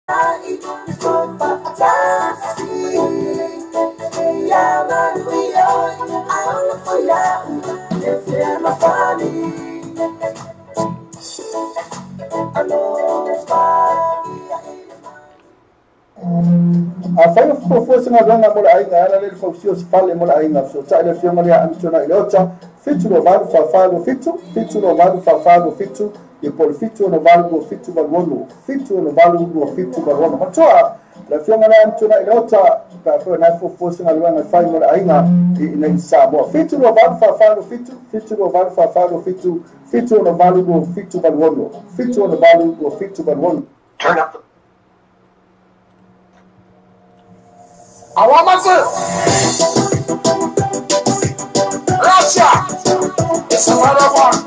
I Afai o fuafua se galuega mo le aiga e ala lea i le fausia o se fale mo le aiga, fesootai i le Afioga ia Amitiona i Leota, 728 4427, 728 4427, ia po o le 768 2786, 768 2786. Manatua, le Afioga lea Amitiona i Leota, pe afai o lena e fuafua se galuega e fai mo le aiga i inei i Samoa. 728 4427, 728 4427, 768 2786, 768 2786. Turn up the Awamaze! Russia! It's another one.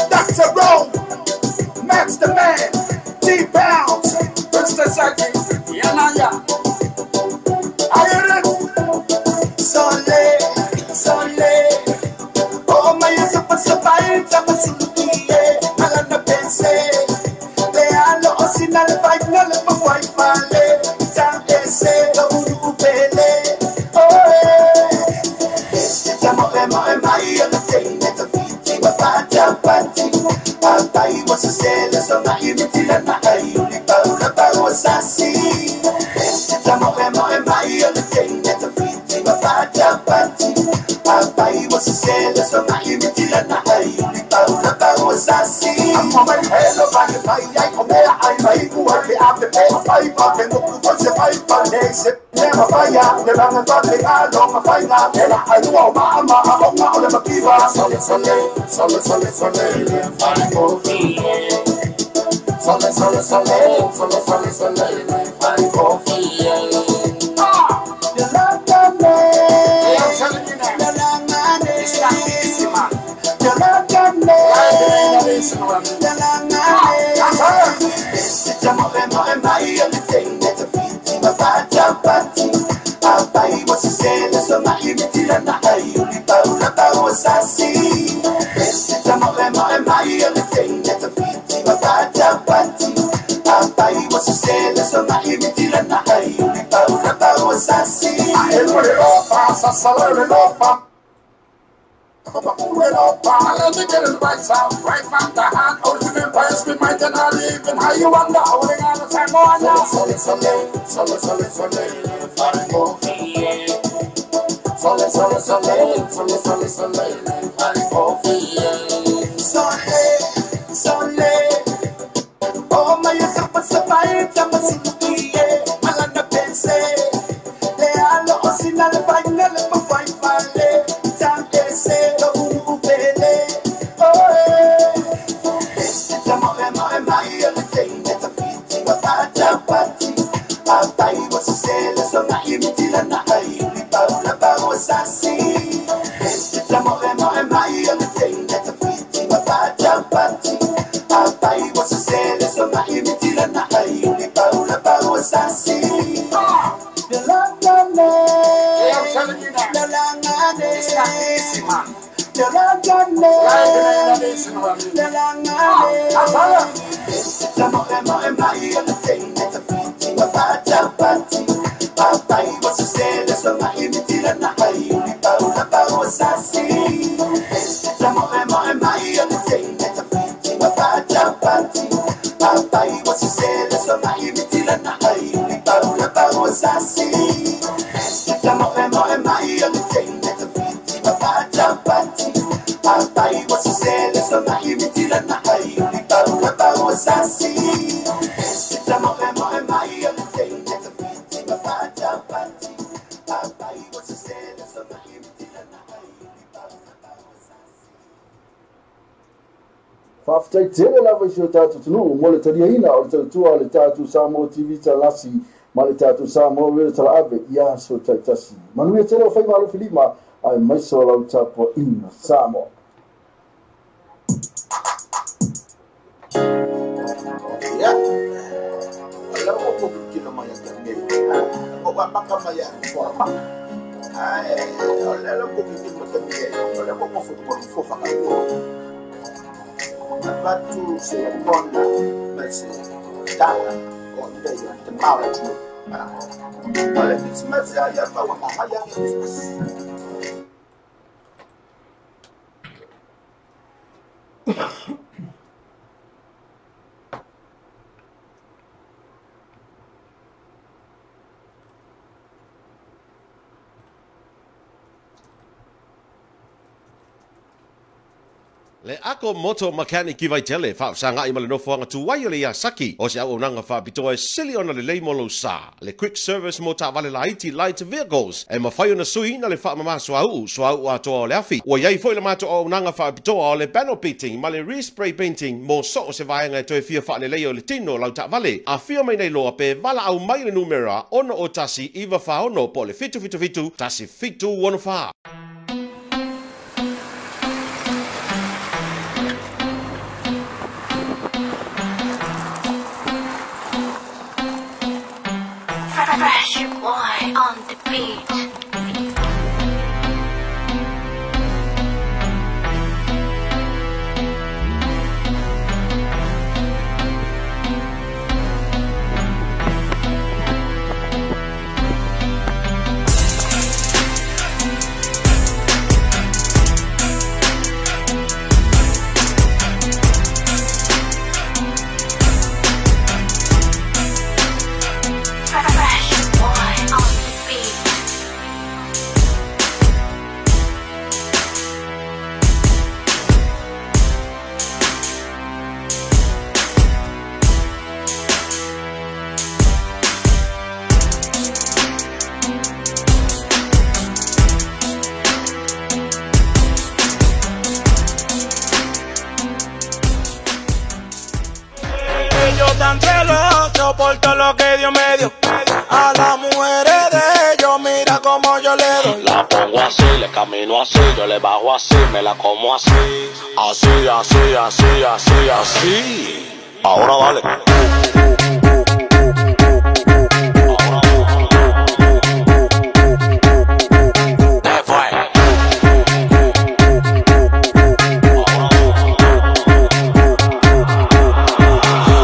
Dr. Rome! Max the Man! D Pounds! Mr. Saki! Yanaya! I hear it! Sole, sole, oh my sabay tapasukie, ala na pense, le alo osinal fight na le pa pale, sa ese lo pele, oh eh, mo mo mai ala tene ta fiti ba pa pati, papai wasasela so na imitila na ay ulipa ula pa wasasi, mo mo mai ala tene ta fiti ba pati, papai wasasela so na imitila na ay ulipa ula pa wasasi. Amma mai hello ba ke pai ai ko mea ai mai ku ai le ame pe pai pa pe no ku se pai pa ne se ne ma pai ya le ba nga le a lo ma pai nga le la ai wa ma ma a o nga o le ma kiva sole sole sole sole sole le pai ko fi sole sole sole sole sole sole le pai ko fi ah Le la la I'm telling you now, la la it's not easy, man. La la Ah, Right from the hand, ultimate empires we might not even how you wonder holding on the time on sole sole sole sole sole sole sole sole sole sole sole Sole, sole, oh my sabay tapasukie, ala na pense, le alo osinal final pa fight pale, sa ese lo upele, oh eh, mo mo mai ala tene ta fiti ba pati, papai wasasela so na imitila na ay ulipa ula pa wasasi, mo mo mai ala tene ta fiti ba pati, papai wasasela so na imitila na ay ulipa ula pa wasasi. La la la, Yeah, I'm telling you now, la la it's not easy, man. la la la Life la la Ah, la mo mai ala tene ta fiti ba pati, papai wasasela so na imitila na ay ulipa ula pa wasasi, mo mo mai ala tene ta fiti ba pati, papai wasasela so na imitila na ay ulipa ula pa wasasi, mo mo mai ala tene ta fiti ba pati, papai wasasela so na imitila na ay ulipa ula pa wasasi, mo mo mai ala tene ta fiti ba pati, papai wasasela so na imitila na ay ulipa ula pa wasasi. Faafetai tele lava i si o tatou atunuu mo le taliaina o le tautua o le tatou Samoa TV Talasi ma le tatou Samoa Radio Talaave ia aso taitasi. Manuia tele o faiva alofilima ae maise o lau tapuaʻiga Samoa. Ia, o lea ua pokikilo mai atu nei. O ua maka mai a forama. Ae, o lea la pokikilo mai nei. O lea ua mofo ko fofa ka ko. Avatu se lagona ma se tala O le O le Christmas ia maua mahaia le Christmas. Le Ako Moto Mechanic i Vaitele, faafesagai ma le nofoaga tuai o le Iasaki, o se auaunaga faapitoa e sili ona lelei mo lou sa. Le quick service mo taavale laiti, light vehicles, e mafai ona suiina le faamama suauu, suauu atoa o le afi. Ua i ai foi le matou auaunaga faapitoa o le panel beating ma le respray painting mo so o se vaega e toe fia faaleleia o le tino o lau taavale. Afio mai nei loa pe valaau mai i le numera 6 01 9 4 6 po o le 777 1 7 6 4. Fresh boy on the beat. Fresh boy on the beat. Yo tan celoso por todo lo que Dios me dio. A las mujeres de ellos, mira cómo yo le doy. La pongo así, le camino así, yo le bajo así, me la como así. Así, así, así, así, así. Ahora dale. ¿Qué fue?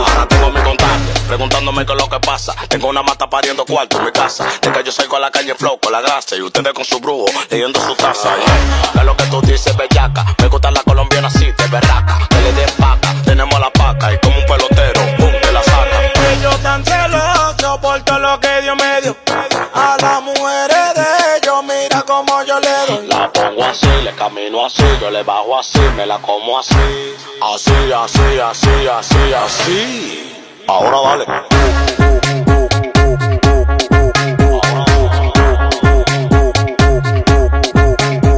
Ahora tengo mi contacto, preguntándome qué es lo que pasa. Tengo una mata pariendo cuarto en mi casa. De que yo salgo a la calle en flow con la grasa y ustedes con su brujo leyendo su taza. Yeah. ¿Qué es lo que tú dices, bellaca? Me gusta la colombiana así, de berraca. Que le den paca, tenemos la paca y como un pelotero, boom, te la saca. Yo tan celoso por todo lo que Dios me dio. A las mujeres de ellos, mira cómo yo le doy. La pongo así, le camino así, yo le bajo así, me la como así. Así, así, así, así, así. Ahora dale.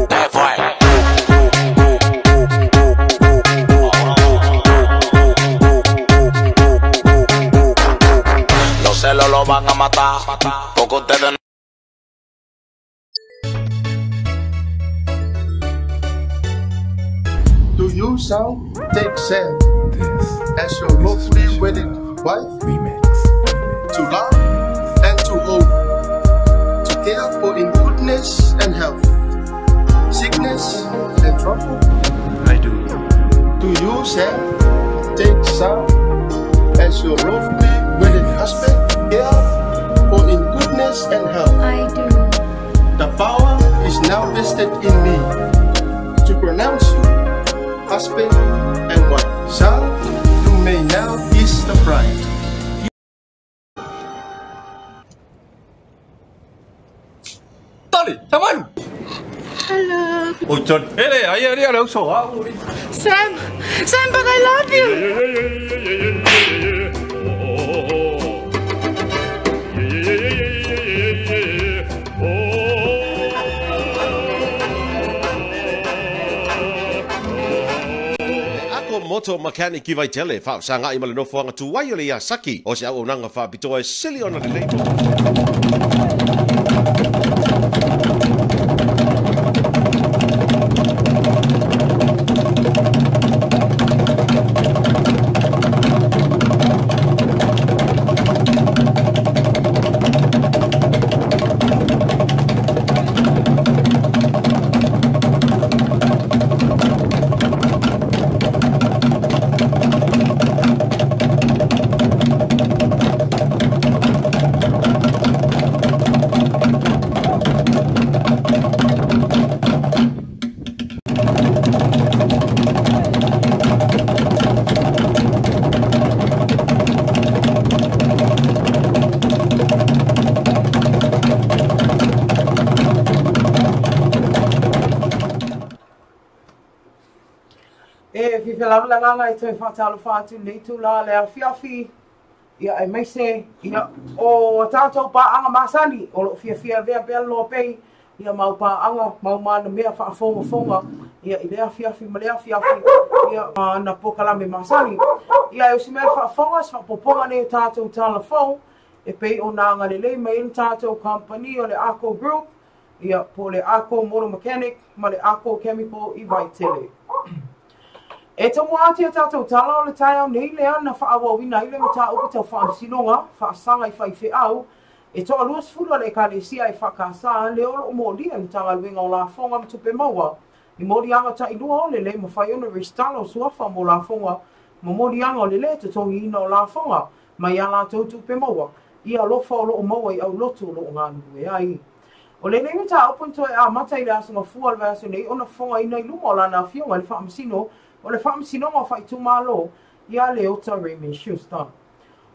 ¿Qué fue? Los celos lo van a matar, porque ustedes no. Do you, Sal, take Sam as your lawfully wedded wife, to love and to hold, to care for in goodness and health, sickness and trouble? I do. Do you, Sam, take Sal as your lawfully wedded husband, care for in goodness and health? I do. The power is now vested in me to pronounce you husband and wife. Sal, you may now kiss the bride. Hello. Sam, Sam, but I love you. Le Ako Moto Mechanic i Vaitele, faafesagai ma le nofoaga tuai o le Iasaki, o se auaunaga faapitoa e sili ona lelei mo. lava le agaga e toe faatalofa atu i lenei itula le afiafi, ia aemaise ia o a tatou paaga masani o lo o fiafia avea pea le Loa Pei ia mau paaga mau manamea faafogafoga ia i lea afiafi ma lea afiafi ia ma ana polokalame masani. Ia e usi mai le faafofoga se faaopoopoga nei o tatou tala fou e pei ona agalelei mai ai le tatou kamupani o le Arco Group ia po o le Arco Motor Mechanic ma le Arco Chemical i Vaitele. E tomo atu i a tatou tala o le taeao nei lea na faaauauina ai le mataupu tau faamasinoga faasaga i faifeau e toa 20 a le Ekalesia EFKS lea o lo o molia e le Matagaluega o Lafoga ma Tupe Maua i moliaga tailua o le le mafai ona resitala o suafa mo lafoga ma moliaga o le le totogiina o lafoga mai a latou tupe maua i alofa o lo o maua i aulotu o lo o galulue ai. O lenei mataupu na toe amata i le Aso Gafua o le vaiaso nei ona fofogaina i luma o lana afioga i le Faamasino o le Faamasinoga o Faaitumalo ia Leota Raymond Schuster.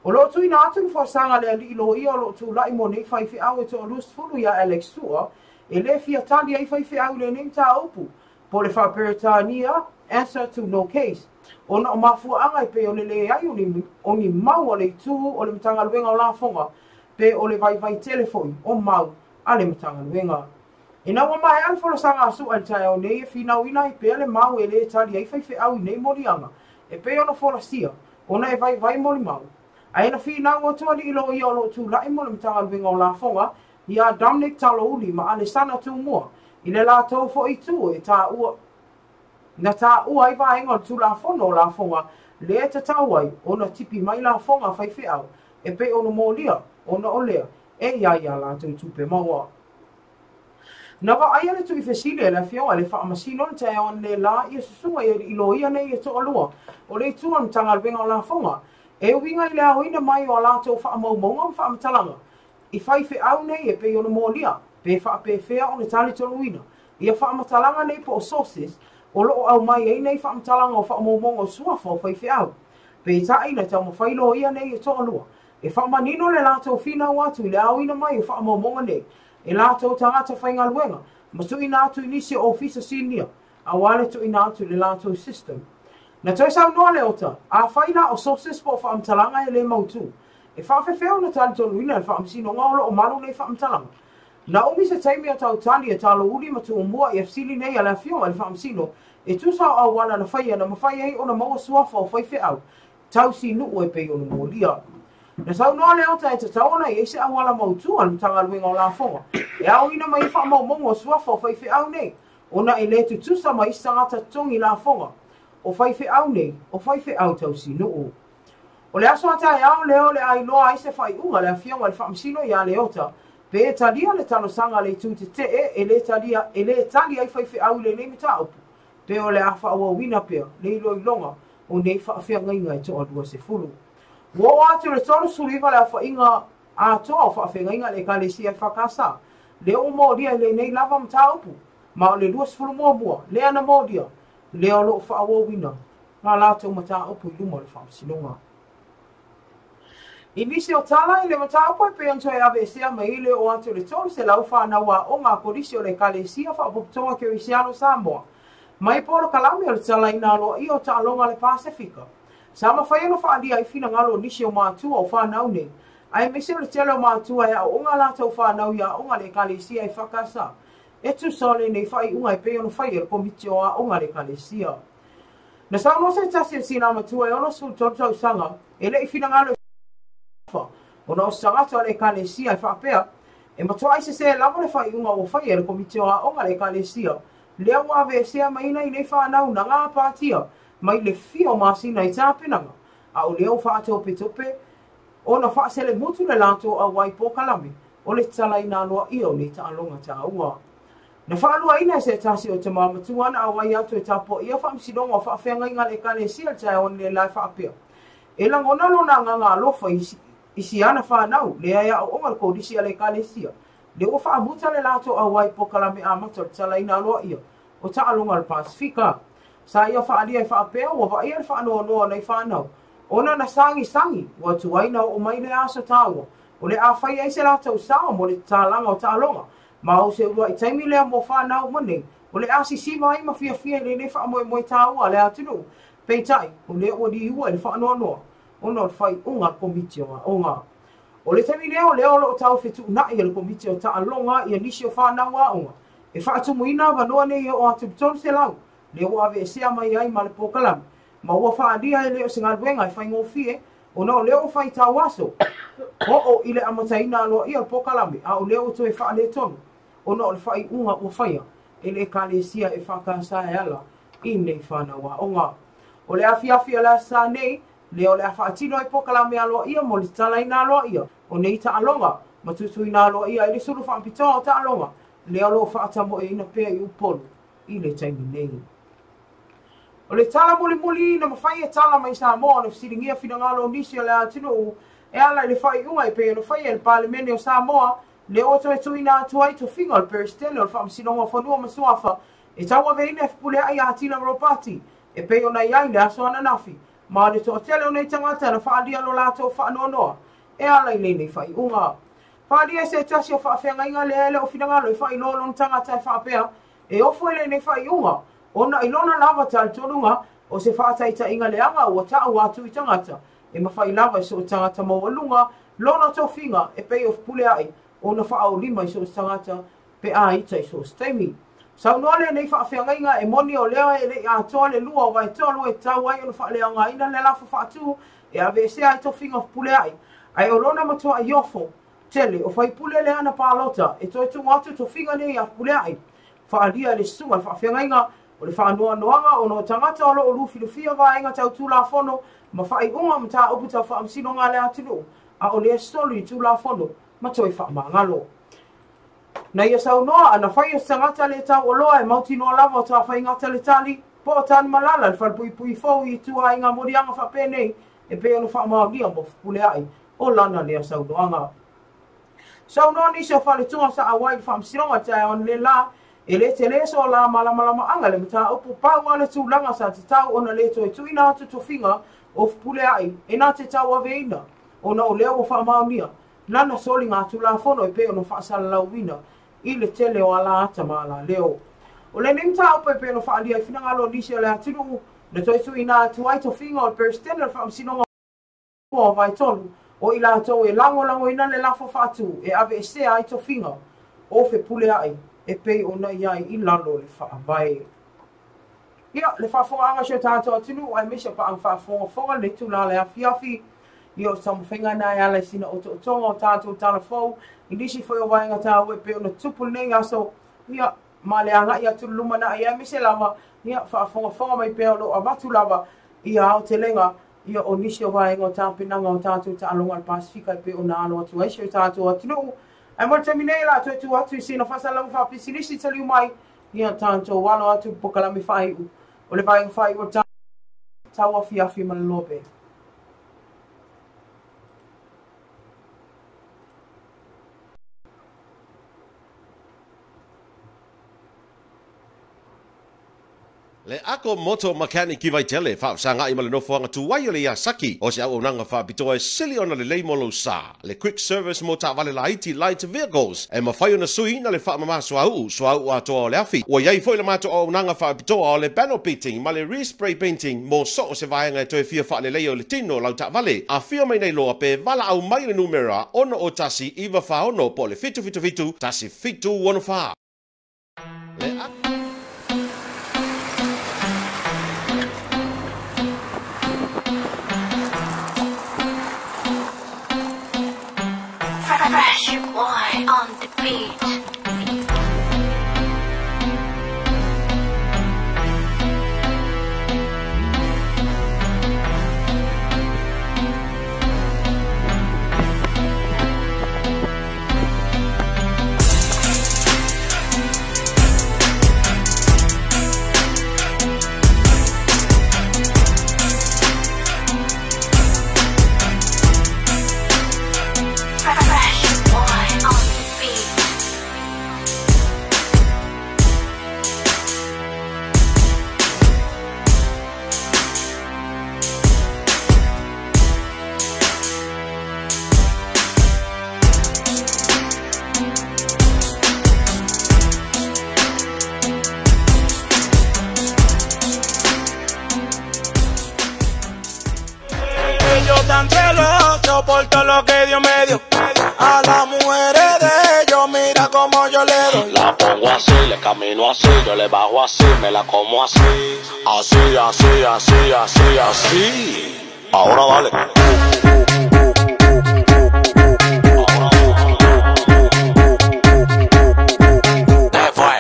O lo o tuuina atu le folasaga a le alii loia o lo o tulai mo nei faifeau e toa 20 ia Alex Sua e le fia tali ai faifeau i lenei mataupu po o le faa-Peretania Answer to No Case ona o mafuaaga e pei o le leai o ni mau a le itu o le Matagaluega o Lafoga pe o le vaivai tele foi o mau a le Matagaluega. Ina ua maea le folasaga a Sua i le taeao nei e finauina ai pea le mau e le tali ai faifeau i nei moliaga e pei ona folasia ona e vaivai molimau. Ae na finau atu alii loia o lo o tulai mo le Matagaluega o Lafoga ia Dominic Talouli ma Alesana Tumua i le latou foi itu e taua na taua ai vaega o le Tulafono o Lafoga lea e tatau ai ona tipi mai lafoga a faifeau e pei ona molia ona o lea e i ai a latou tupe maua. Na vaaia le tuifesili e le Afioga i le Faamasino i le taeao analeila ia susuga i alii loia nei e toalua o le itu o le Matagaluega o Lafoga e uiga i le aoina mai o a latou faamaumauga ma faamatalaga i faifeau nei e pei ona molia pe faapefea ona talitonuina ia faamatalaga nei po o sources o lo o aumai ai nei faamatalaga o faamaumauga o suafa o faifeau. Peitai na taumafai loia nei e toalua e faamanino le latou finau atu i le aoina mai o faamaumauga nei e latou tagata faigaluega ma tuuina atu i nisi o ofisa sinia aua le tuuina atu i le latou system. Na toe saunoa Leota, afai la o sources po o faamatalaga e le mautu, e faafefea ona talitonuina e le Faamasinoga o lo o malu nei faamatalaga. Na umi se taimi o tau tali e Talouli ma Tuumua i fesili nei a le Afioga i le Faamasino e tusa o auala na faia na mafai ai ona maua suafa o faifeau tausi nuu e pei ona molia. Na saunoa Leota e tatau ona i ai se auala mautu a le Matagaluega o Lafoga e aoina mai ai faamaumauga o suafa o faifeau nei ona e le tutusa ma isi tagata totogi lafoga o faifeau nei o faifeau tausi nuu. O le aso a taeao lea o le a iloa ai se faaiuga a le Afioga i le Faamasino ia Leota pe e talia le talosaga a le itu tetee e le talia e le tali ai faifeau i lenei mataupu pe o le a faaauauina pea le iloiloga o nei faafeagaiga e toa 20. Ua oo atu i le 39 le aofaiga atoa o faafeagaiga a le Ekalesia EFKS lea ua molia i lenei lava mataupu, ma o le 21 lea na molia lea o lo o faaauauina la latou mataupu i luma o le Faamasinoga. I nisi o tala i le mataupu e pei ona toe aveesea mai ai le oo atu i le 300 fanau aoga a Kolisi o le Ekalesia Faapopotoga Kerisiano o Samoa mai polokalame o le tatalaina aloaia o taaloga a le Pasefika, sa mafai ona faaalia ai finagalo o nisi o matua o fanau nei, aemaise o le tele o matua e aooga a latou fanau i aoga a le Ekalesia EFKS e tusa o lenei faaiuga e pei ona faia e le Komiti o Aoga a le Ekalesia. Na saunoa se tasi o sina matua e 63 tausaga e le i finagalo e fa ona o se tagata o le Ekalesia e faapea, e matuai sesē lava le faaiuga ua faia e le Komiti o Aoga a le Ekalesia lea ua aveesea mai ai nei fanau na gapatia mai le fia o masina i tapenaga, a o lea ua faatopetope ona faaselemutu le latou auai polokalame o le tatalaina aloaia o nei taaloga taua. Na faaluaina e se tasi o tama matua na auai atu e tapuaia faamasinoga o faafeagaiga a le Ekalesia i le taeao analeila e faapea, E lagona lona agaga alofa i si ana fanau lea e aooga i le kolisi a le Ekalesia, lea ua faamuta le latou auai polokalame amata o le tatalaina aloaia o taaloga o le Pasefika. Sa ia faaalia e faapea ua vaaia le faanoanoa o nai fanau ona na sagisagi ua tuai na oo mai lea aso taua o le a fai ai se latou sao mo le tatalaga o taaloga ma o se uluai taimi lea mo fanau uma nei o le a sisiva ai ma fiafia i lenei faamoemoe taua a le atunuu Peitai, o lea ua liua i le faanoanoa ona o le faaiuga a le Komiti o Aoga. O le taimi lea o lea o lo o tau fetuunai e le Komiti o Taaloga ia nisi o fanau aoga e faatumuina avanoa nei e oo atu i le 300 lea ua aveesea mai ai ma le polokalame ma ua faaalia e le o se galuega e faigofie ona o lea ua faitau aso oo i le amataina aloaia o le polokalame a o lea ua toe faaletonu ona o le faaiuga ua faia e le Ekalesia EFKS e ala i nei fanau aoga. O le afiafi o le Aso Sa nei, lea o le a faatino ai polokalame aloaia mo le tatalaina aloaia o nei taaloga ma tutuina aloaia ai le sulu faapitoa o taaloga lea o lo o faatamoeina pea i Upolu i le taimi nei. O le tala mulimuli na mafai e tala mai Samoa ona fesiligia finagalo o nisi o le atunuu e ala i le faaiuga e pei ona faia e le Palemene o Samoa lea ua toe tuuina atu ai tofiga o le Peresetene o le Faamasinoga o Fanua ma Suafa e tauaveina e Fepuleai Atila Ropati e pei ona i ai le aso ananafi ma o le toatele o nei tagata na faaalia lo latou faanoanoa e ala i lenei faaiuga. Faaalia e se tasi o faafeagaiga lea e le o finagalo e faailoa lona tagata e faapea e ofo i lenei faaiuga ona i lona lava talitonuga o se faataitaiga leaga ua tau atu i tagata e mafai lava e so o tagata maualuga lona tofiga e pei o Fepuleai ona faaolima i so o se tagata pe a ita i so o se taimi. Saunoa lenei faafeagaiga e moni o lea e le i atoa le lua o vaetolu e tatau ai ona faaleaogaina le lafo faatu e aveesea ai tofiga o Fepuleai, ae o lona matuai ofo tele o faipule lea na palota e toe tuu atu tofiga nei ia Fepuleai. Faaalia e le susuga le faafeagaiga o le faanoanoaga ona o tagata o lo o lufilufia vaega tau Tulafono ma faaiuga o mataupu tau faamasinoga a le atunuu, a o lea soli i Tulafono ma toe faamagalo. Na ia saunoa, ana fai o se tagata le taualoa e mautinoa lava o Tafaigata le tali, po o Tanumalala le falepuipui fou i ituaiga moliaga faapenei e pei ona faamaonia mo Fepuleai o lana lea saunoaga. Saunoa nisi o faletua sa auai i le faamasinoga i le taeao analeila, e le tele so la malamalamaaga le mataupu pau a le tulaga sa tatau ona le toe tuuina atu tofiga o Fepuleai e na te tauaveina ona o lea ua faamaonia lana soliga Tulafono e pei ona faasalalauina i le tele o alaata ma alaleo. O lenei mataupu e pei ona faaalia i finagalo o nisi o le atunuu na toe tuuina atu ai tofiga o le Peresetene o le Faamasinoga o Vaetolu o i latou e lagolagoina le lafo faatu e aveesea ai tofiga o Fepuleai e pei ona i ai i lalo o le Faavae. Ia, le faafofogaaga a si o tatou atunuu aemaise o paaga faafogafoga lenei itula le afiafi, ia o se taumafaiga lena e ala i sina otootoga o tatou tala fou i nisi foi o vaega taua e pei ona tutupu lenei aso, ia, ma le agai atu i le lumanai aemaise lava, ia, faafogafoga mai pea o lo o avatu lava ia aotelega ia o nisi o vaega o tapenaga o tatou taaloga a le Pasefika e pei ona alo atu ai si o tatou atunuu. Ae mo le taimi nei, o le a toe tuu atu i sina faasalalauga faapisinisi taliu mai, ia tatou alo atu i le polokalame faaiu o le vaega faaiu o le tauafiafi ma le lobe. Le Ako Moto Mechanic i Vaitele, faafesagai ma le nofoaga tuai o le Yasaki, o se auaunaga faapitoa e sili ona lelei mo lou sa. Le Quick Service mo taavale laiti, light vehicles, e mafai ona suiina le faamama suauu, suauu atoa o le afi. Ua i ai foi le matou auaunaga faapitoa o le panel beating ma le respray painting mo so o se vaega e toe fia faaleleia o le tino o lau taavale. Afio mai nei loa pe valaau mai i le numera 6 01 9 4 6 po o le 777 1 7 6 4. Le Fresh boy on the beat. Fresh boy on the beat. me dio. A las mujeres de ellos, mira como yo le doy. La pongo así, le camino así, yo le bajo así, me la como así. Así, así, así, así, así. Ahora dale. ¿Qué fue?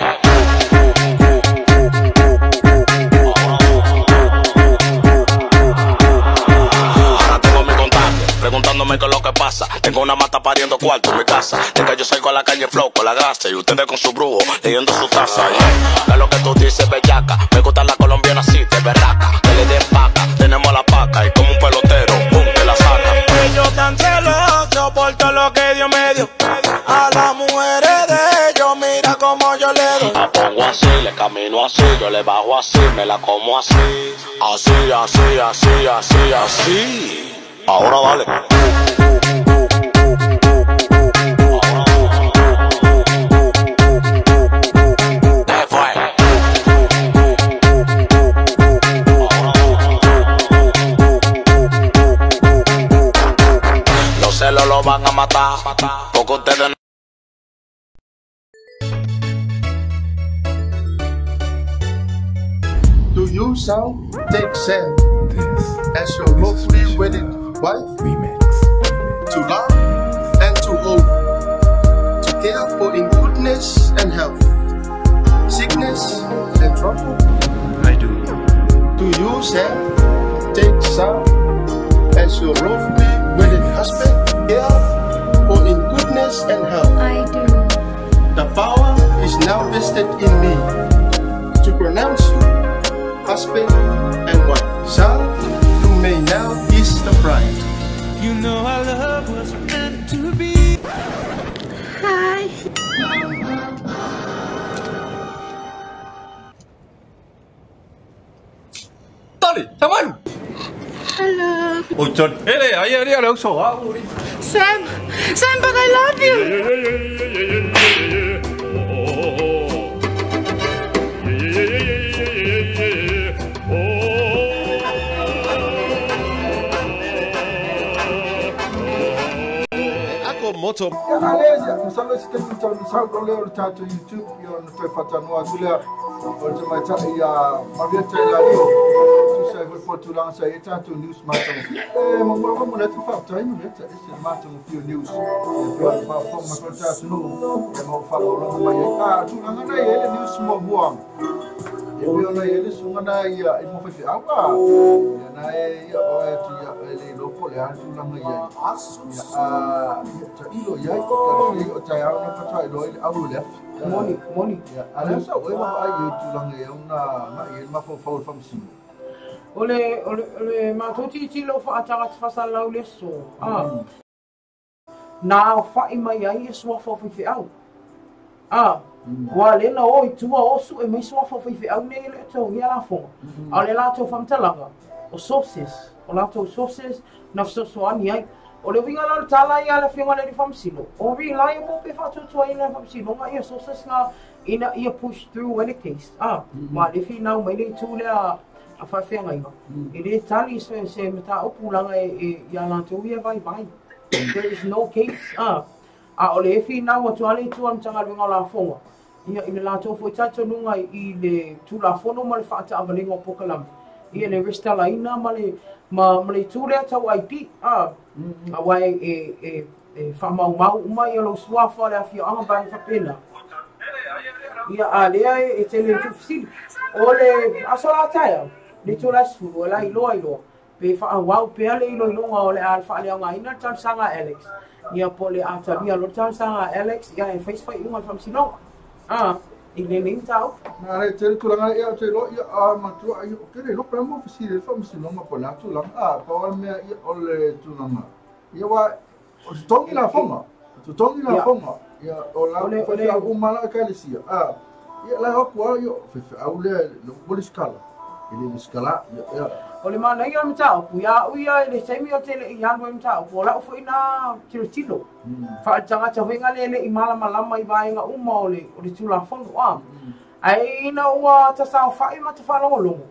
Ahora tengo mi contacto, preguntándome qué es lo que pasa. Tengo una mata pariendo cuarto en mi casa. De que yo salgo a la calle en flow con la grasa y ustedes con su brujo leyendo su taza. Yeah. Es lo que tú dices, bellaca. Me gusta la colombiana así, de berraca. Que le den paca, tenemos la paca y como un pelotero, pum, te la saca. Ellos tan celosos por todo lo que Dios me dio. A las mujeres de ellos, mira como yo le doy. La pongo así, le camino así, yo le bajo así, me la como así. Así, así, así, así, así. Ahora dale. ¿Qué fue? Los celos lo van a matar, porque ustedes no. Do you, Sal, take Sam as your lawfully wedded wife? To love and to hold, to care for in goodness and health, sickness and trouble? I do. Do you, Sam, take Sal as your lawfully wedded husband? Care for in goodness and health. I do. The power is now vested in me to pronounce you husband and wife. Sal, you may now kiss the bride. You know our love was meant to be. Hi. Hello. Sam, Sam, but I love you. Ako moto. Ia alea, masalo se taimi tau na sau lea o le tātou YouTube, ia ona toe whatanua atu lea o le tamaitai ia Marieta i Lalio. Tusa e hoi po tulaga sa i e tātou news mātou. E mamua mo le atu whaatai Marieta, e se mātou fio news. E pia le whaafonga mai le tātou nuu, e mau whalolongo mai ai. A tulaga nei e le news mua mua. E pia ona i e le sunga na ia i mo whaiwhi awa. Ia na e ia o e tu ia e le lopo le a tulaga ia. Ia a ia ta ilo ia i ka whia o tai au na whatua i loa i le au le afi. Moni, moni. Ia, a lea sa oe maha ai e tulaga ia una nga i e mawhawhau le whamasino. O le mātou titi lo whaatanga te whasalau le so. Nā whai mai ai e suafa o whaiwhi au. Wa le na o i tua o su e mai suafa o whaiwhi au nei le tau ia lafonga. A le lātou whamtalanga o sources. O lātou sources na whasosoani ai. O le winga la tala ia le whinga le whamsino. O reliable pe whatutua ina whamsino nga ia sources nga ina ia push through any case. Ma le whinau mai le tū lea a whawhenga inga. E le tali se se mata upulanga e ia lātou ia vai vai. There is no case. A o le whinau atu ale tua mtanga winga la whonga. Ia ina lātou fo tato nunga i le tū la whono ma le whaata avalenga o pokalame. Ia le restala ina ma le ma le tū lea tau ID. A wai e whamau mau uma ia lo suafa le awhia anga bangi whapena. Ia a lea e tele tufisili. O le asola taia, le tō sfulu, o la iloa iloa. Pe wha wau pe ale ilo ilonga o le a wha lea ngā ina tau Alex. Ia po le atalia lo tau sanga Alex, ia e face whai unga whamsinonga. I le ling tau. Nā re te tulaga ia te lo ia a matua ia o kere lo pera mo fisili whamsinonga po la tulaga. A pa o mea ia o le tulaga. Ia wa o tongi la fonga. O tongi la fonga. Ia o la o o mala ka le sia. Ia la o kwa ia au le lo poliskala. Ele skala ia. O le mana ia mtao pu ia uia le taimi o tele i anu mtao pu la ufo ina tilo tilo. Fa tanga ta winga le i malama lama i vaenga uma o le tula fono a. Ai ina ua ta sa fa i mata fa longo longo.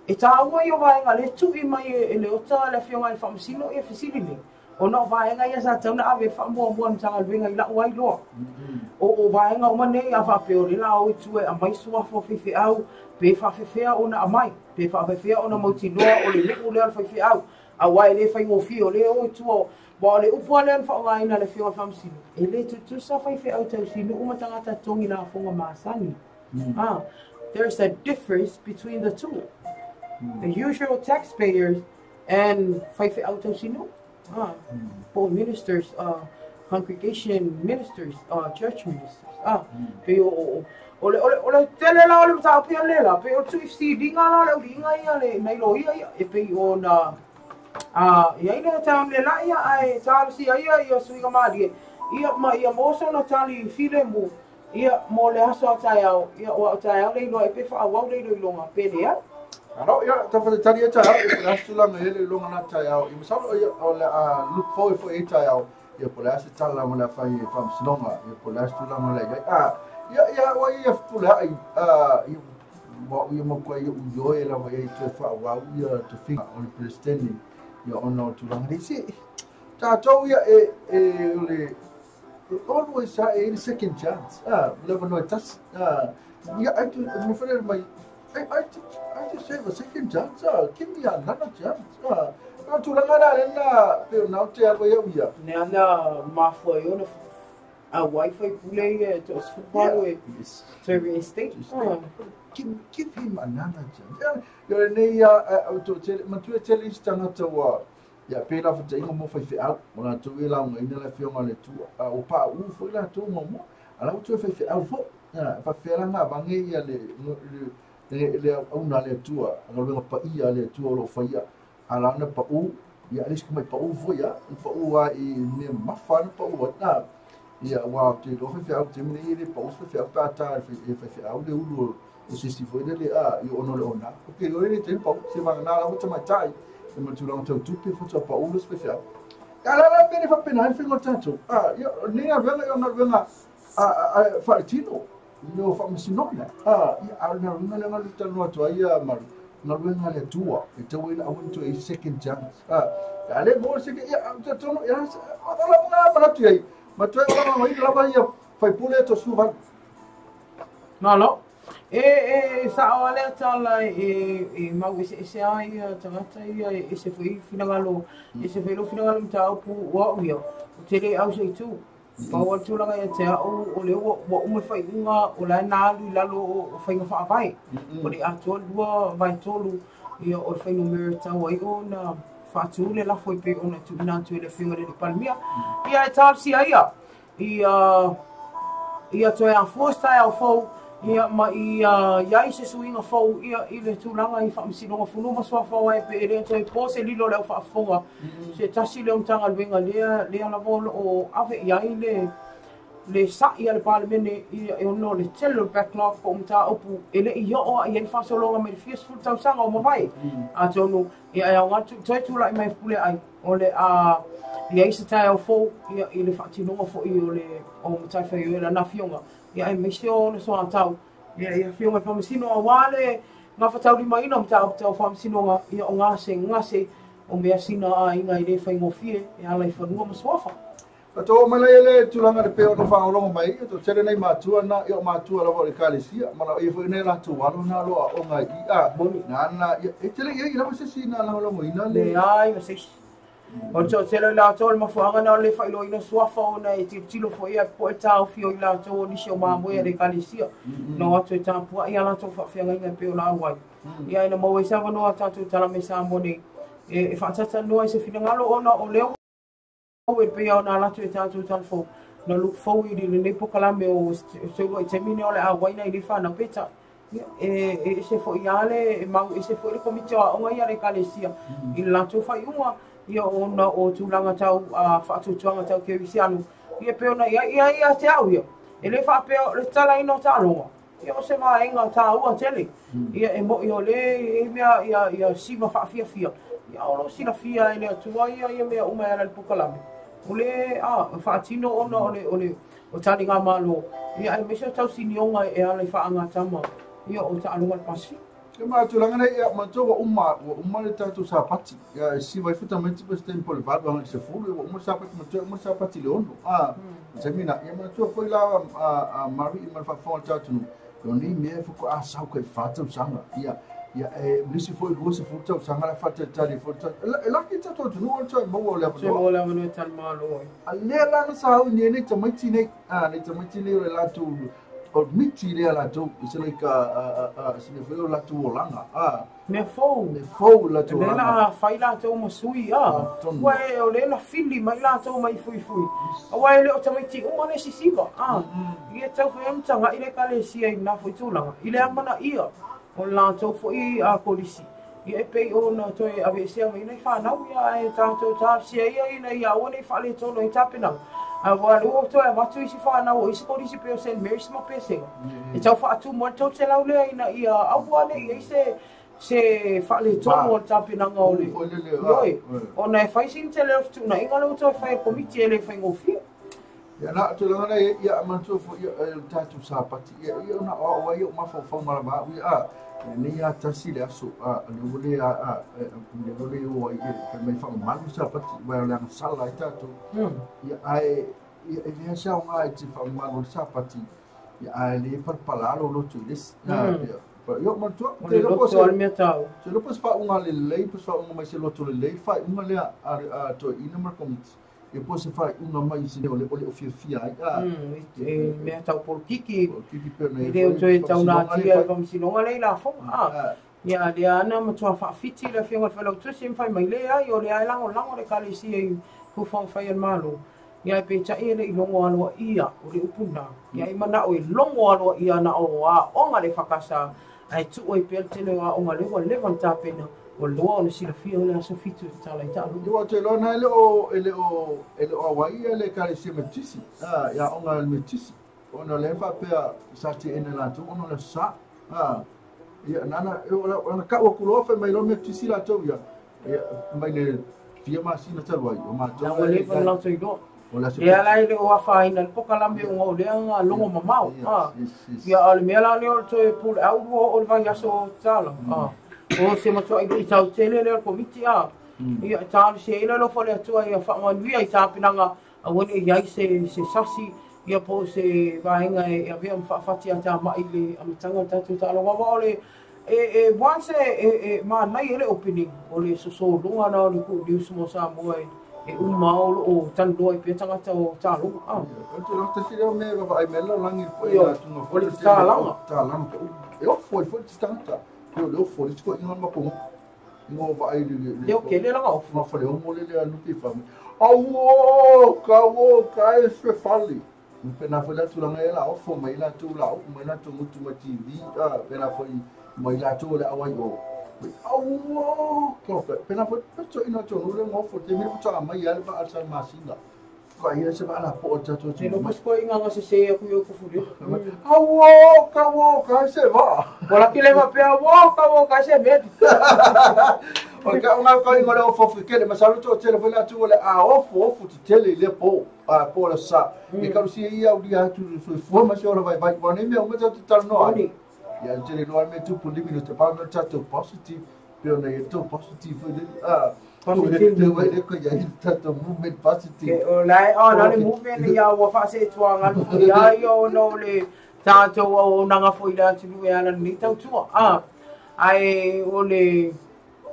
E ta ua i vaenga le tu i mai e le ota le fionga i famsino e fisili ni. Ona o vaega ia sa tatau ona ave i le faamuamua a le Matagaluega i la'u ai loa. O vaega uma nei a faapea o lea o le a o i tua e aumai suafa o faifeau, pe faafefea ona aumai, pe faafefea ona mautinoa o le nuu lea o le faifeau, aua e le faigofie o lea e o i tua aua o le upu lava lea na faaaogaina e le Afioga i le Faamasino, e le tutusa faifeau tausinuu ma tagata totogi lafoga masani. There's a difference between the two. The usual taxpayers and faifeau tausinuu, po o ministers, congregation ministers, church ministers. Pei o o le o le o le tele la o le mataupu ia le la, pei o le tuufesiliga la o le auliiga ia le nai loia ia, e pei ona i ai le taimi le la ia ae talosia ia ia suiga malie ia ma ia maua sona tali filemu ia mo le aso a taeao ia aua o taeao le iloa ai pe faaauau le iloiloga pe leai. Alo, ia, taufaatalitali ia taeao, ia po o le a se tulaga e i ai le iloiloga na taeao. Ia masalo ia, o le a look forward foi i taeao, ia po o le a se tala mo le a fai e Faamasinoga, ia po o le a se tulaga o le a i ai. A, ia, ia, ua ia fepuleai, a, ia, ua au ia matuai ia ioe lava i ai toe faaauau ia tofiga o le Peresetene, ia ona o tulaga nei. Se, tatou ia e, e, o le, always a e i le second chance, a, le avanoa e tasi, a, ia, ai tu, mafai le mai, I, I, I deserve a second chance, a, give me another chance, a, o tulaga la le na, pe o nau te alu ai au ia. Nea na mafua ai ona auai faipule ia e toa-18 e toe reinstate. Give, give him another chance. Ia, ia lenei a, o to tele, matua tele isi tagata ua, Ia, pēlā faataʻiga mo faifeau, o latou e laugaina le Afioga a le Atua, a ua paʻū foi latou muamua, a la ua toe faifeau foi. Ia, e faapefea la ona avage ia le, le, le auauna a le Atua, galuega paia a le Atua o lo o faia, a la ona paʻū, ia, a le isi mai paʻū foi lava, e paʻū lava i mea mamafa na paʻū ai. Na, ia, aua ou te iloa faifeau i le taimi nei e le paʻu se faifeau pe a ta e faifeau le ulu o se isi foi lele, a, i ona o le ona. Ok, o le taimi paʻū, seiavagana lava tamaitai, e ma tulaga tau tupe faatoa paʻū le isi faifeau. Ia, la la mea le faapena ai le faiga o tatou. A, ia, o lenei galuega, ia o galuega a, faaletino, i o faamasinoga. A, ia, a o le galuega lea na talanoa atu ai ia Maru, galuega a le Atua, e tatau ai ona aua ne i toe i ai se second chance. A, a le maua le second, ia, ou te talitonu, ia, o lau lava manatu i ai, ma toe lagolagoina lava ia faipule 38. Malo. E, e sa'o a lea tala e, e mau eseese ai ia tagata ia, e ese foi finagalo, ese foi lou finagalo mataupu o a'u ia, ou te le au se itu. Pau a le tulaga ia te a'u, o lea ua, ua uma le faaiuga, o la e na alu i lalo o, o faiga faavae. O le atoa lua vae tolu, ia o le fuainumera e tatau ai ona faatu le lafo e pei ona tuuina atu e le Afioga i le Alii Palemia. Ia e talosia ia, ia ia toe afua se taeao fou, ia ma ia i ai se suiga fou ia i le tulaga i Faamasinoga Fanua ma Suafa aua e pe e le toe po se lilo o le au faafofoga se tasi lea o Matagaluega lea lea lava o lo o ave i ai le le sa'i a le Palemene ia e ono le tele o le backlog po o mataupu e le i oo lava i ai le faasologa mai le fia sefulu tausaga o mavae. Atonu ia e aoga toe tulai mai e Fepuleai o le a i ai se taeao fou ia i le faatinoga foi o le o matafaioi a lana afioga ia aemaise o ona soatau ia i afioga i Faamasino aua le gafataulimaina o mataupu tau faamasinoga ia o gasegase o measina a aiga e le faigofie e ala i fanua ma suafa. Tatou oo mai la ia le tulaga le pei ona faalogologo mai ia to tele nei matua na ia o matua lava o le ekalesia ma ia foi nei latou alo na lo aoga i a na na ia e tele ia i lava se isi na lagolagoina le Leai ma se isi. O le toatele o i latou o le mafuaaga na o le le faailoaina suafa ona e tilotilo foi ia po'e taofi o i latou o nisi o mamoe a le ekalesia na o atu e tapua'i a latou faafeagaiga e pei o la auai. Ia ina maua ai se avanoa a tatou tala mai Samoa nei e faatatalanoa ai se finagalo ona o lea e pei ona ala atu e tatou tala fou na look forward i lenei polokalame o se uluai taimi lenei o le a auai nai nei fanau peitai ia e ese foi lava le e mau ese foi le komiti o aoga ia a le ekalesia i le latou faaiuga ia ona o tulaga tau faatuatuaga tau kerisiano ia pei ona i ai ia ia te au ia e le faapea o le tatalaina o taaloga ia o se vaega taua tele ia e moʻi o le e mea ia ia siva faafiafia ia o lo o silafia e le Atua ia ia mea uma e ala i le polokalame o le a faatino ona o le o le o taligamalo ia aemaise o tausinioga e ala i faagatama ia o taaloga a le Pasefika. Ia ma tulaga nei, ia manatua ua uma, ua uma le tatou Sapati. Ia e siva ifo tamaiti po o se taimi po o le 8 agai i le 10, ia ua uma le Sapati, manatua e uma le Sapati i le 6. A, le taimi lena, ia manatua foi la a Mary ma le faafofoga a le tatou atunuu, o nei mea e faatoa sau kai 4 tausaga. Ia, ia e nisi foi 20 tausaga la e faatalitali ai foi le tatou, e laki le tatou atunuu o le toe maua o le Toe avanoa. maua le avanoa e talimalo ai. A lea la na sauni ai nei tamaiti nei, a nei tamaiti nei o le latou o le miti lea latou, it's like a, a, a, se mea foi o latou olaga, a. Mea fou. Mea fou latou Lea olaga. la fai latou ma sui, a. Tonu. Ua e, o lea na fili mai latou mai fuifui. Aua e le o tamaiti uma le sisiva, a. Ia tau foi ona tagai le ekalesia i lena foi tulaga, i le amanaia o le latou foi a kolisi. Ia e pei ona toe aveesea mai nai fanau, ia ae tatou talosia ia ina ia aua ne i faaletonu ai tapenaga. Aua o lea ua toe avatu isi fanau o isi kolisi pei o Saint Mary's ma Pesega, e tau faatumu ai le 300 lea ina ia aua ne i i ai se se faaletonu o le tapenaga o le Ioe, ona e fai sina tele o fetuunaiga lea ua toe fai e le Komiti e le faigofie. Ia na tulaga na ia manatua foi ia le tatou Sapati ia ia ona o au ai o mafaufauga lava au ia a lenei a tasi le aso a le ua le a a le ua le o ai e fai mai faamamalu Sapati aua o le agasala ai tatou ia ae ia e leai se aoga e te faamamalu le Sapati ia ae le palapala lou loto i le isi ia Ia manatua O le loto a le mea taua. Te iloa po o se faauga lelei po o se faauga mai se loto lelei le faaiuga lea a toeaiina ma le Komiti. Ia po o se faaiuga mai i se mea o le o fiafia ai. A. E mea tau polokiki. Polokiki pei ona E le o toe taunatia e le Faamasinoga lea i lafoga. A. Ia lea na matua faafiti le Afioga i le Failautusi ma fai mai, Leai, o lea e lagolago le Ekalesia i fuafuaga fai a le Malo. Ia ae peitai e le i logo aloaia, o le upu lena. Ia e manao e logo aloaia na o aoga le EFKS ae tuu ai pea le tele o aoga lea ua leva ona tapena, ua loa ona silafia o le aso 7 e tatala ai taaloga. Ia aua ou te iloa na e le o e le o e le o auai ia le Ekalesia Metotisi, a, i aoga a le Metotisi, ona o lea e faapea sa teena e latou ona o le Aso Sa. A, ia nana ona kau atu loa fai mai loa Metotisi latou ia, ia mai le fia masina talu ai, o matou Ua leva ona latou iloa. O le aso Lea la e le o afaina le pokalame ona o lea na logo mamao. A. Ia a o le mea la lea o le toe puleau lua oo i le vaiaso tatala. A. O se matuai luitau tele lea o le Komiti a. Ia e talosia ai le alofa o le Atua ia faamanuia i tapenaga aua ne i i ai se se sasi ia po o se vaega e avea ma faafatiatamai i le amataga o le tatou taaloga. Aua o le e e once e e e manaia le opening o le sosologa la o le Good News mo Samoa e e uma o lo o talanoa ai pea tagata o taaloga. A. O te loa tasi lea o mea e vaavaai mai ai le lalolagi i le poʻe Ioe, latunga o foi le le tele o tatalaga. tatalaga e ofo ai foi le tagata. Pei o le ofo o le isi toeaiina le matou nuu. Ina ua vaai i le Leo kele langa ofo. Nga fale omo le lea nupi fa mai. Auo, ka o, ka e se fale. Pena foi la tulaga e la ofo mai latou la uu mai latou gutu mai TV, a pena foi mai latou o le auai o. Auo, ka pena foi peto ina tonu le ngofo te mea faatoa mai ai le vaa sa masina. Ka ia se vaa la po o tatou Te lopo se koe inga sese aku i o kufu leo. Auo, ka o, ka se vaa. Wala ki le faapea, auo, ka o, ka se mea. O ka unga ka ingo le ofo ofo kele masalo to tele foi latou o le a ofo ofo te tele i le po a po le sa. E kalusia ia uri atu soifua ma se ola vaivai ua nei mea uma tatou talanoa ai. Ia tele loa le mea tupu limi no te pau no tatou positive pe ona ia tou positive foi le a Positive. Te wai le ko ia i tatou movement positive. Ke o lae o na le movement ia ua faaseetuaga foi ia ia ona o le tatou auaunaga foi i le atunuu e ala lenei tautua. A ae o le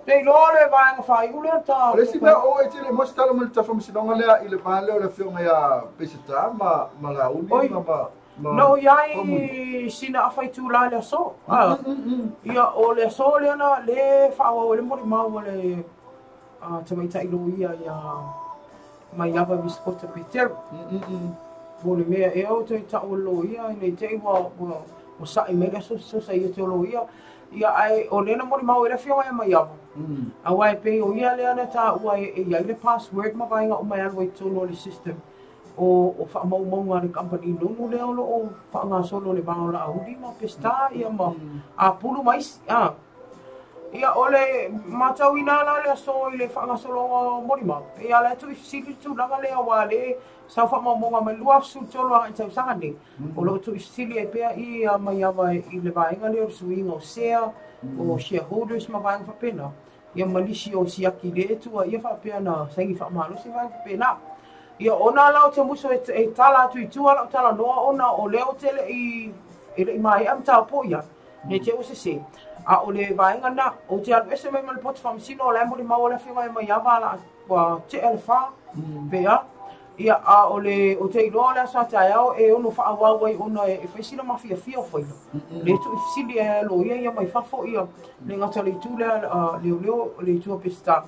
te iloa o le vaega faaiu lea ta O le isi mea o e tele mo se tala mai le tafamasinonga lea i le vaega lea o le afioga ia Peseta ma ma Lauli Oi. ma ma ma Na o i Faumuina. ai sina afa itulā i le aso. A ia o le aso lea na le faaauau ai le molimau a le a tamaitai loia ia Maiava Viscota Petero. Po o le mea ea o toe tau o le loia ina i te i ua ua ua sa'i mai le aso se sosaiete o loia. Ia ae o lea na molimau ai le afioga ia Maiava. Aua e pei o ia lea na taua e i ai le password ma vaega uma e alu ai i totonu o le system o o faamaumauga a le kamupani nonu lea o lo o faagasolo i le va o Laauli ma Peseta ia ma Apulu ma isi. A. Ia, o le matauina la le aso i le faagasologa o molimau, ia la e tuuifesili le tulaga lea aua le sau faamaumauga mai le 2013 agai i le tausaga nei, o lo o tuuifesili ai pea ia Maiava i le vaega lea o le suiga o sea, o shareholders ma vaega faapena, ia ma nisi o siaki le tuuaia faapea na saini faamalosi vaega faapena. Ia ona la ou te musu e tala atu i tua lau talanoa ona o lea ou te le i e le i maea mataupu ia, ne i te i ua sese. A o le vaega lena, ou te alu ese mai ma le poto faamasino o la e molimau le afioga ia Maiava la ua tea le fa, pe a. Ia, a o le, ou te iloa o le aso a taeao e ono faaauau ai ona e fai sina mafiafia o faila. Le tuuifesili ai e loia ia mai fafo ia, le gata le itu lea leoleo, le itu a Peseta,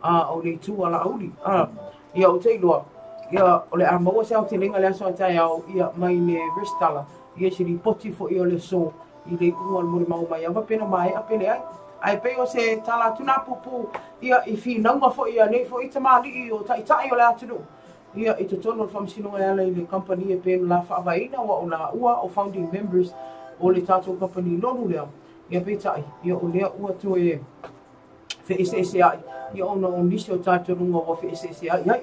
a o le itu a Laauli. A, ia, ou te iloa, ia, o le a maua se aotelega i le aso a taeao, ia, mai le resitala, ia, se lipoti foi o le aso i le iuga o le molimau Maiava pe na maea pe leai. Ae pei o se tala atu na puupuu, ia, i finauga foi a nei foi tamalii o taitai o le atunuu, ia, i totonu o le Faamasinoga e ala i le kamupani e pei ona la faavaeina, aua o laua o founding members o le tatou kamupani lolu lea, ia, peitai, ia, o lea ua toe feeseeseai, ia ona o nisi o talitonuga ua feeseeseai ai.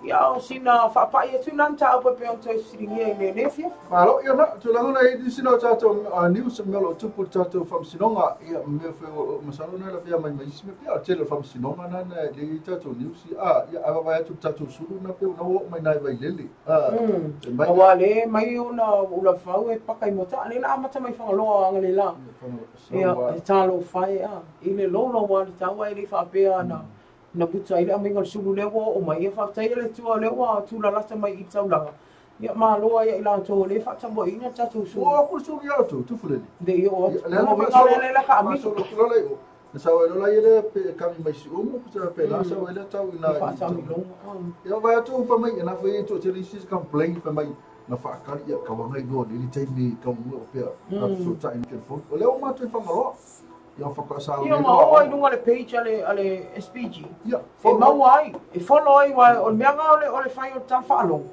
Ia, o sina faapai atu na mataupu e pei ona toe fesiligia i lenei afiafi. Malo, ia na, tulaga na i nisi na o tatou news mea o lo o tupu i le tatou faamasinoga, ia mea foi o masalo na lavea mai ma isi mea, pei o le tele o faamasinoga na na e le i tatou news, a, ia a vaavaai atu i le tatou sulu na pei ona ua oo mai nai Vailele, a, e mai. Aua le mai ona ula fau e paka i Motaa, lea na amata mai Fagaloa analeila. Ia, e talofa e a, i le loulou a le taua e le i faapea na na muta ai le aumaiga o le sulu lea ua oo mai. Ia faafetai e le Atua o lea ua tulalata mai i le taulaga. Ia malo ai ia i latou o lea e faatamuaina le tatou sulu. Ua oo atu le sulu ia outou, Tufulele. Le i oo atu. Le uiga o lea lea ka amilo. Faasolo atu loa la i o. Na sau ai loa la ia lea pe kami mai Siumu, pe sa pe la sau ai lea tau ina. Faataamiloga. Ia vaai atu fai mai, na fai toatele isi complain fai mai na faakali ia kauaga i lua lele taimi kaumua o pea na fesootai i telefoni. O lea ua matou i Fagaloa. Ia faatoa sauni Ia ma oo ai luga le page a le SPG. Ia, e maua ai, e follow ai aua o le mea lena o le fai o le tala faalogo.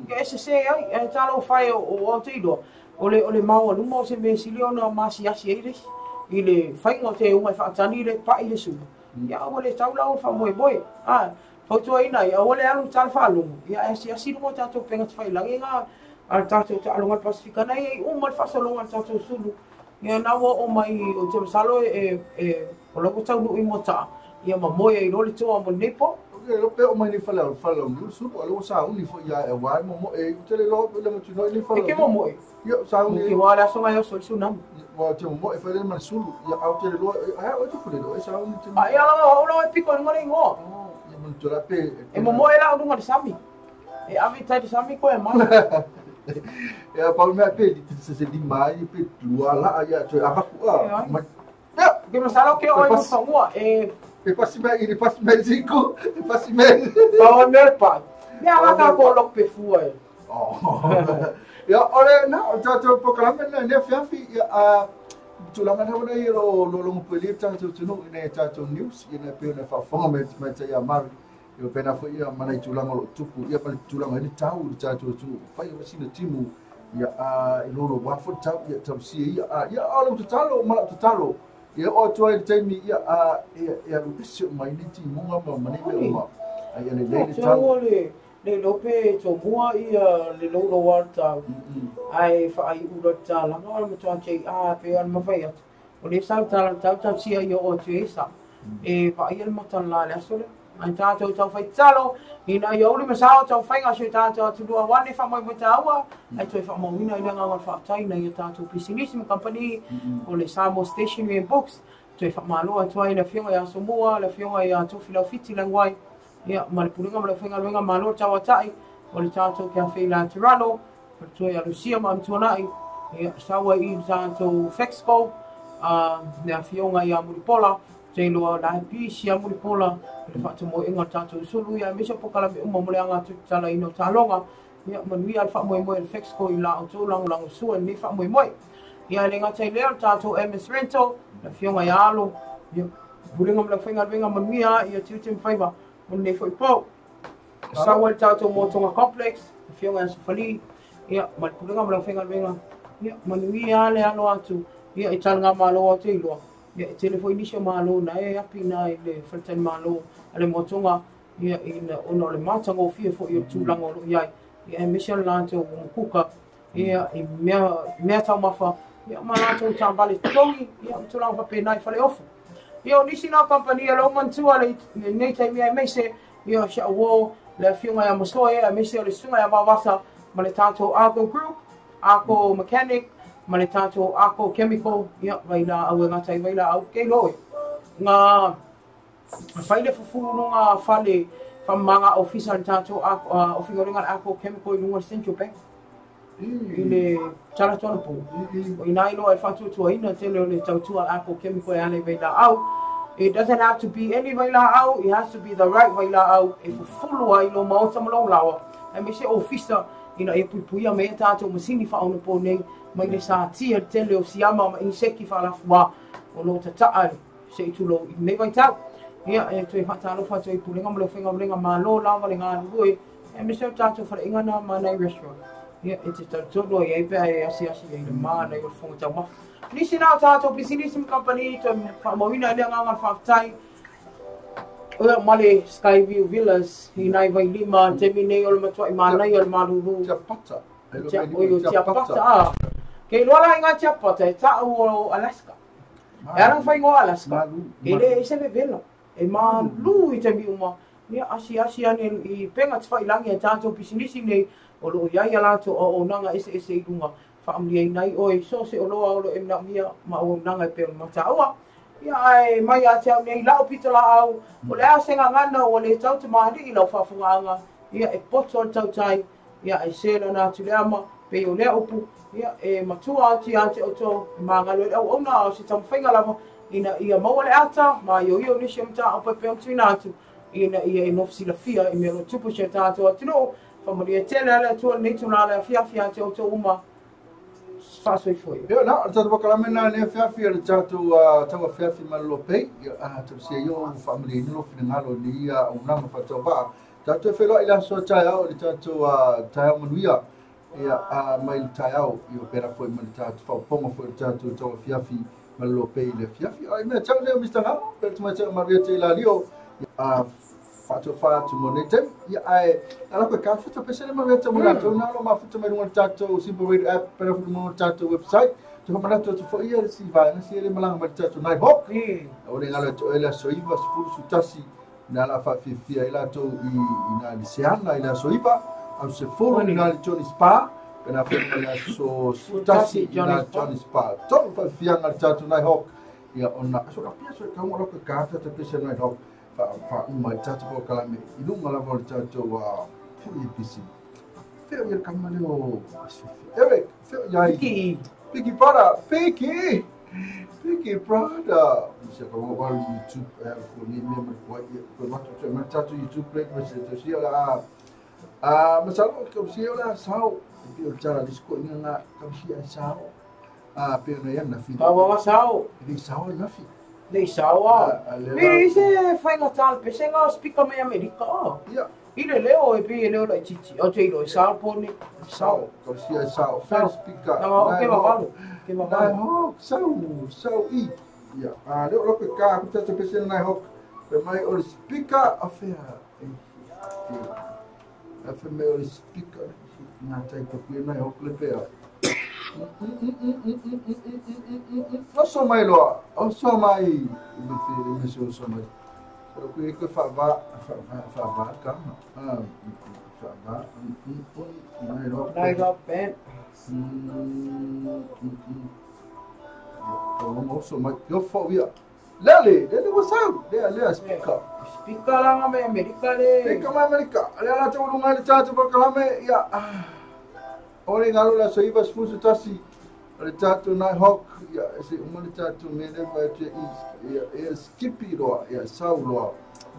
Ia e sese ai, ae talofa e o au te iloa, o le maoaluma o se mea e sili ona maasiasi ai le isi i le faiga o te uga e faatali le pai le sulu. Ia aua le tau la o le faamoemoe. A, fautuaina ai, aua le alu i le tala faalogo, ia ae asiasi luga o tatou upega tafailagi na a le tatou taaloga a le Pasefika na e i ai uma le faasologa a le tatou sulu. Ia na ua oo mai, ou te masalo e, e, o la ua taunuu i Moataa, ia ma moe ai loa le toa mo lenei po. E iloa pe oo mai nei fale fale o niu sulu, a lea ua sauni foi ia e aua e momoe ai. Ou te le iloa pe le matinoa i nei fale E ke momoe? Ia, sauni. Ke wā le aso ngai oso i le tsunami. Ua te momoe fai le ma le sulu, ia au te le iloa, ai a oe Tufulele, o e sauni te. A ia lava, o au lava e piko i luga le ingoa. Ia manatua la pe. E momoe la au luga le sami. E ave i tai le sami koe mai. Ia pau mea pe se se lima ai pe lua la ia toe avaku a. Mai. Ia, ke masalo ke oi mo fangua e e pasi mai i pasi mai siku, e pasi mai. Pau mea le pa. Mea la ka ko lok pe fua e. Oh. Ia ole na o tatou programme na ne fiafi ia a tulaga na ona ia lo lo longo peli tatou tunu ina tatou news ina pe na faafofoga mai mai tai a Mari. Ia pena foi ia mana i tulaga o lo o tupu, ia ma le tulaga i le tau i le tatou atunuu, fai lava sina timu, ia a i lolo wa foi le tau, ia tausia ia, a ia a o lau tatalo ma lau tatalo, ia oo atu ai i le taimi, ia a e e alu ese uma ai nei timuga ma ma nei mea uma, a ia lelei le tau. Ua le le iloa pe tomua ia le loulou a le tau, ae faaiu loa le talaga o le matua JR pei ona mafai atu. O lea sa tala le tau tausia ia oo atu i ai sa. E vaaia le mata la le aso lea. Ai tātou tau whai tatalo, ina ia uli ma sao tau whainga si o tātou atunuu aua nei whaamoemoe tāua, ai toe whaamauina i le agaga o le whaafetai ina ia tātou pisinisi ma kamupani o le Samoa Stationery and Books, toe whaamalo atu ai le afioga ia Asomua, le afioga ia Tofilau Fiti Languai, ia ma le Pulega ma le Aufaigaluega Malo Tauatai o le tātou Cafe La Toronto, Faletua ia Lucia ma Amituanai, ia sau ai i le tatou Fexco, a le afioga ia Mulipola, te iloa la e pisi ia Mulipola i le faatamoeina o le tatou sulu, ia aemaise o polokalame uma mo le aga atu i le talaina o taaloga. Ia manuia le faamoemoe a le Fexco i la outou lagolago sua i lenei faamoemoe. Ia e le gata i lea o le tatou MS Rental, le afioga ia Alo, ia Pulega ma le aufaigaluega manuia ia tiute ma faiva mo lenei foi po. Sau ai le tatou Motoga Complex, Afioga ia Sofali, ia, ma le Pulega ma le aufaigaluega, ia, manuia le alo atu, ia, i taligamalo atu i iloa, Ia e tele foi nisi o malo na e api na i le faletali malo a le moatoga ia ina ona o le matagofie foi o le tulaga o loo iai. Ia aemaise o le latou umukuka ia i mea taumafa ia ma latou taavale totogi ia ma tulaga faapena i faleofu. Ia o nisi na o kamupani o loo manatua lenei taimi aemaise ia o si au uo le afioga ia Masoe aemaise o le susuga ia Vaovasa ma le tatou Argo Group, Argo Mechanic ma le tatou Argo Chemical ia vailaau e gata ai vailaau ke iloa oe na fai le fufu luga fale faamamaga ofisa le tatou aufaigaluega le Argo Chemical i luga o le Central Bank i le talaatu anapo. O ina iloa e faatuatuaina tele o le tautua a le Argo Chemical e ala i vailaau. It doesn't have to be any vailaau, it has to be the right vailaau e fufulu ai lou maota ma lou laoa aemaise ofisa ina ia puipuia mai ai tatou masini faaonapo nei mai le satia le tele o siama ma iniseki faalafuā o lo o tataa se i tulou i lenei vaitau. Ia, e toe faatalofa atu ai i Pulega ma le Aufaigaluega Malo lava le galulue aemaise o le tatou faleaiga na ma nai restaurant. Ia, e te talitonu ai ai pe a e asiasi ai i le mana i o le fofoga taumafa. Nisi na o tatou pisinisi ma kamupani toe faamauina ai le agaga o le faafetai. Ia, ma le Skyview Villas i nai Vailima, le taimi nei o le matuai manaia o le malulu. Tiapata. Oi, o Tiapata, a. Kei loa la i ngā Tiapata, e ta'u o Alaska. E ala whai ngoa Alaska. E le e se vevela. E malū i taimi uma. Ia, asiasi ane i penga te whailangi a tātou pisinisi nei, o loo iai a latou auaunaga eseese i luga. Faamanuiaina ai oe i so o se oloa o lo e manaomia ma auaunaga e pei ona mataua. Ia, ae mai ia te au nei la'u pito laau, o le a se gagana ua le tau tamalii lau faafogaaga, ia, e poto le tautai, ia, e selana atu le ama, pei o lea upu, ia, e matua atu ia te outou, e magalo ai le auauna a o se taumafaiga lava, ina ia maua le ata, maioio nisi o mataupu e pei ona tuuina atu, ina ia e nofo silafia i mea o lo o tupu i si o tatou atunuu. Faamanuia tele a le Atua lenei itula le afiafi ia te outou uma. Faasoifua ia. Ia, na, o le tatou pakalame lena i lenei afiafi, o le tatou tau afiafi malolo pei, ia, talosia ia ua faamalieina lou finagalo i lenei auaunaga faatauvaa. Tatou e feiloai i le aso taeao i le tatou taeao manuia, ia, mai le taeao, ia pera foi ma le tatou faaopoopoga foi o le tatou tau afiafi malolo pei i le afiafi. A i mea tau nei o Mister Ngamo, pea le tamaitai o Maria Teilalio, ia, faatofa atu mo nei taimi. Ia, ae, ala koe ka futa pese le Maria Tau mo latou nā lo mafuta mai lunga le tatou Simple Radio app, pera foi mo le tatou website. Te whamanatu atu foi ia le si vaega si ele malanga mai le tatou Night Hawk. O le ngalo atu ele aso iva, sefulu sutasi, nā la whaafiafia i latou i nā le seana i le aso iva, au sefulu i nā le Johnny Spa, pena foi mai le aso sutasi i nā Johnny Spa. Tolu whaafianga le tatou Night Hawk. Ia, ona, aso la pia so e kaunga loko e ka tata pese Night Hawk. Faauma i le tatou polokalame i luga lava o le tatou feo i pisi. Feo i le kama lea o Eric, feo iai. Piki. Piki Prada, Piki! Piki Prada. Se ka wanga wale YouTube, e ala fua ni mea mai kua ia. Koe matu te mai tatou YouTube plate, ma se tau sia la a masalo, ka sia la sao. E pia o le tala disco inga ngā, ka sia e sao. A pia na ia nafi. Ka wanga sao. E le sao e nafi. Nei sao a. Me i se whainga tāle pesenga o speaker mai Amerika o. Ia. I le leo e pei e leo laitiiti. O te ilo e sao pone. Sao. Ka sia e sao. Fair speaker. Nanga o ke mawalo. Ke mawalo. Nai hok. Sau. Sau i. Ia. A leo loko e kā ku tata pesenga nai hok. Pe mai o le speaker a whea. E. A whea mai o le speaker. Ngā tai paku e nai hok le pea. Oso mai loa, oso mai. Me te me se oso mai. Pero ku e fa va fa va fa va kama. Fa va nai rock. Nai rock band. Oso mai. Yo fo ia. Lele, lele what's up? Lea lea speaker. Speaker langa me Amerika le. Speaker mai Amerika. Lea la te ulunga le tatou pakalame ia. O le ngalo le aso iva sefusu tasi, o le tatou Night Hawk, ia, e se uma le tatou mea lea fai atu ia i, ia, ia skipi loa, ia sau loa.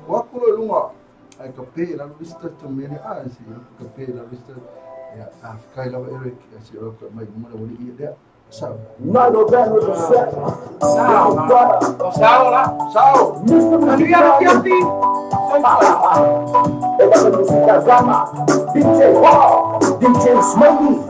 O aku loa i luga, ai ka pe lalo isi tatou mea lea, a, se ka pe lalo isi tatou, ia, a whakai lava Eric, ia se ora ka mai luma le wali ia lea, sau. Nalo band with the set. Sao, sao la. Sao. Manuia le fiafi. E la musica zama. DJ Hawk. DJ Smiley.